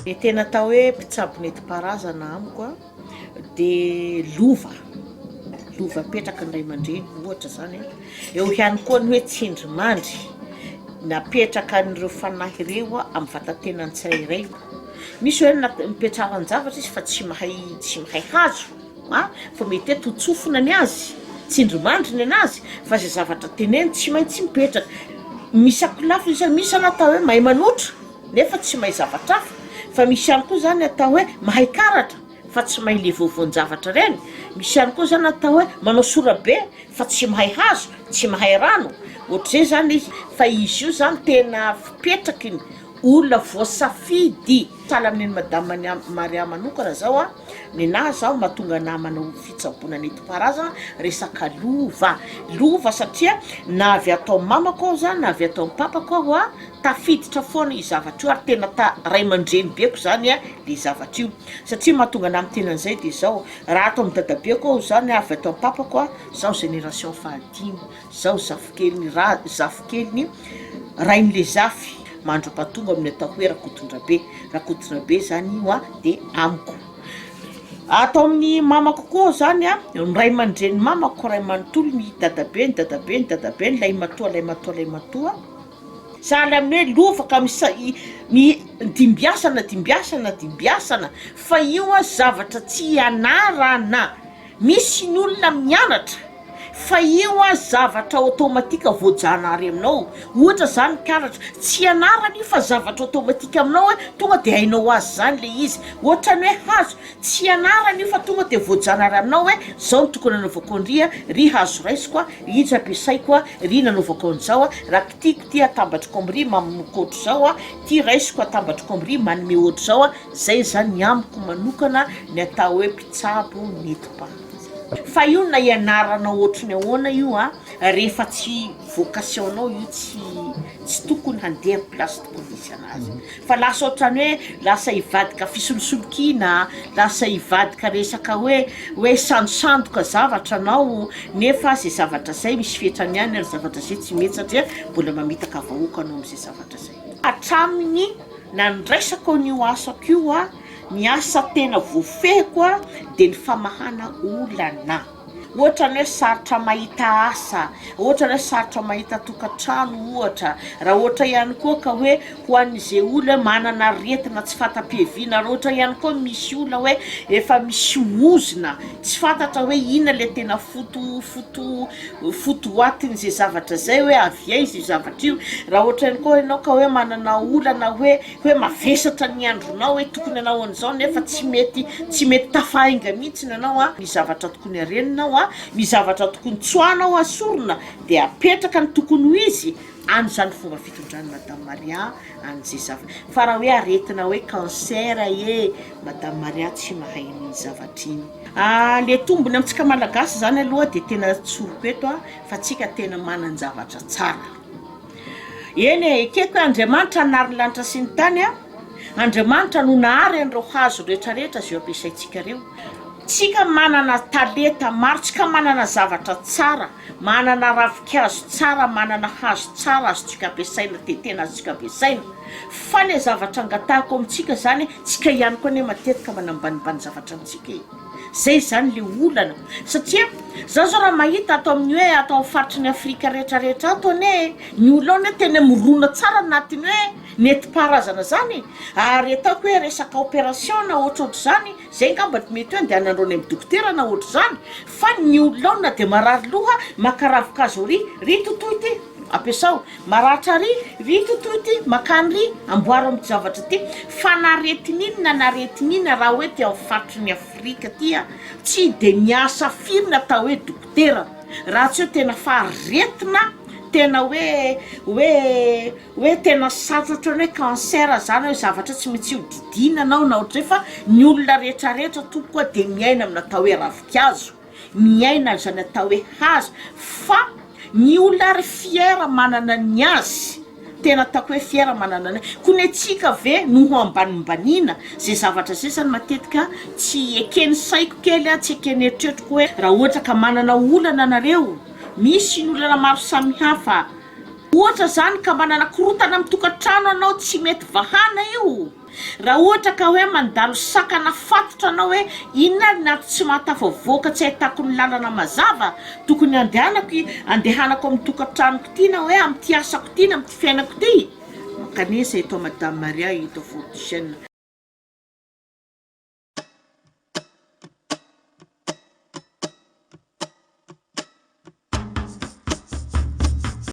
Ny tena atao hoe mpitsabo nentim-paharazana amiko a de lova, lova apetraky ny ray aman-dreny ohatra zany a, eo ihany koa ny hoe tsindrimandry napetraka an'ireo fanahy ireo a amin'ny vatan-tenan'ny tsirairay, misy hoe na- nipetrahan-javatra izy fa tsy mahay tsy mahay hazo a, fa mety hoe totsofina ny azy, tsindrimandry ny anazy fa zay zavatra teneny tsy maintsy mipetraka, misy ankolafiny zany, misy zany atao hoe mahay manotra nefa tsy mahay zavatra hafa, fa misy ihany koa zany atao hoe mahay karatra fa tsy mahay le vaovaon-javatra reny, misy ihany koa zany atao hoe manao sorabe fa tsy mahay hazo, tsy mahay rano, ohatr'izay zany izy, fa izy io zany tena fipetraky ny olona voasafidy, sahala amin'iny madame Maria manokana zao an, Nenaha zaho mahatonga anah manao fitsaboana nentim-paharazana resaka lova, lova satria na avy ato am mamako aho zany na avy ato am papako aho a tafiditra foana io zavatra io ary tena ta ray aman-dreny beko zany a le zavatra io satria mahatonga anah miteny an'izay de zao raha ato am dadabeko aho zany avy ato am papako a zaho génération fahadimy Zaho zafikeliny ra zafikeliny rain'le zafy mandra-pahatonga amin'ny atao hoe Rakotondrabe, Rakotondrabe zany io a de amiko, ato amin'ny mamako koa zany a ny ray aman-dreny mamako ray manontolo ny dadabe ny dadabe ny dadabe ny lahimatoa lahimatoa lahimatoa, sahala amin'ny hoe lova ka misa- i- mi- dimbiasana dimbiasana dimbiasana fa io a zavatra tsy ianarana, misy ny olona mianatra Fa io a zavatra automatique voajanahary aminao, ohatra zany karatra, tsy ianarana io fa zavatra automatique aminao hoe tonga de hainao ho azy zany le izy, ohatrany hoe hazo, tsy ianarana io fa tonga de voajanahary aminao hoe zao no tokony anaovako an'ry a, ry hazo raisiko a, ry tsy ampiasaiko a, ry nanaovako an'izao a, raha kitihiko ty atambatriko am'ry mamoaka ohatr'izao a, ty raisiko atambatriko am'ry manome ohatr'izao a, zay zany amiko manokana ny atao hoe mpitsabo nentim-paharazana. Fa io na ianaranao ohatry ny ahoana io a, rehefa tsy vocation nao io tsy tsy tokony handeha amy place tokony hisy anazy, fa lasa ohatrany hoe lasa hivadika fisolosolokiana, lasa hivadika resaka hoe hoe sandosandoka zavatra anao nefa zay zavatra zay misy fetrany ihany ary zavatra zay tsy mety satria mbola mamitaka vahoaka anao am'zay zavatra zay. Hatramin'ny nandraisako an'io asako io a. Ny asa tena voafehiko dia ny famahana olana. Ohatra ny hoe sarotra mahita asa, ohatra ny hoe sarotra mahita tokantrano ohatra, raha ohatra ihany koa ka hoe ho an'izay olona hoe manana aretina tsy fanta-piaviana, raha ohatra ihany koa misy olona hoe efa misy ozona tsy fantatra hoe inona le tena foto foto fotoatin'izay zavatra zay hoe avy aiza io zavatra io, raha ohatra ihany koa ianao ka hoe manana olana hoe hoe mavesatra ny andronao hoe tokony hanao an'izao nefa tsy mety tsy mety tafahainga mihitsy anao a, ny zavatra tokony hareninao a, ny zavatra tokony tsoahanao asorina de apetraka ny tokony ho izy any zany fomba fitondran'i madame Maria an'izay zavatra fa raha hoe aretina hoe cancer e madame Maria tsy mahay an'iny zavatra iny. Ah le tombony amintsika malagasy zany aloha de tena tsoriko eto a fa tsika tena manan-javatra tsara. Eny e, ekeko hoe Andriamanitra nahary ny lanitra sy ny tany a, Andriamanitra no nahary an'ireo hazo rehetra rehetra izay ampiasaintsika ireo. Tsika manana talenta maro, tsika manana zavatra tsara, manana ravinkazo tsara, manana hazo tsara azontsika ampiasaina, dia tena azontsika ampiasaina. Fa le zavatra angatahako amintsika zany, tsika ihany koa anie matetika manambanimbany zavatra antsika e. Zay zany le olana satria za zao raha mahita ato amin'ny hoe ato amin'ny faritry ny Afrika rehetra rehetra ato anie ny olona ao anie tena mirona tsara anatin'ny hoe nentim-paharazana zany e, ary ataoko hoe resaka opération na ohatrohatr'izany zay angamba mety hoe andehananareo any amin'ny dokotera na ohatr'izany fa ny olona ao na de marary loha maka ravin-kazo ry ry totoy ty ampiasao Maratra ry, ry totoy ty, makany ry, amboaro amty zavatra ty, fa na aretin'inona na aretin'inona raha hoe ty amin'ny faritry ny Afrika ty a, tsy de miasa firy ny atao hoe dokotera, raha tsy hoe tena fa aretina tena hoe hoe hoe tena sarotra ohatran'ny hoe cancer zany hoe zavatra tsy maintsy ho didiana anao na ohatr'izay fa ny olona rehetrarehetra tompoko a de miaina amin'ny atao hoe ravinkazo. miaina izany atao hoe hazo fa ny olona ary fier manana ny azy tena ataoko hoe fier manana ny koa ny antsika ve no ho ambanimbaniana zay zavatra zay zany matetika tsy eken'ny saiko kely a tsy eken'ny eritreritriko hoe raha ohatra ka manana olana nareo misy ny olana maro samihafa. Ohatra izany ka manana korontana amin'ny tokantrano anao tsy mety vahana io. Raha ohatra ka hoe mandalo sakana fatotra anao hoe inona ary ny antony tsy mahatafavoaka tsy ahitako ny lalana mazava tokony andehanako andehanako amin'ny tokantranoko ity na hoe amin'ity asako ity na amin'ity fiainako ity, mankanesa eto Madame Maria eto Fort Duchesne.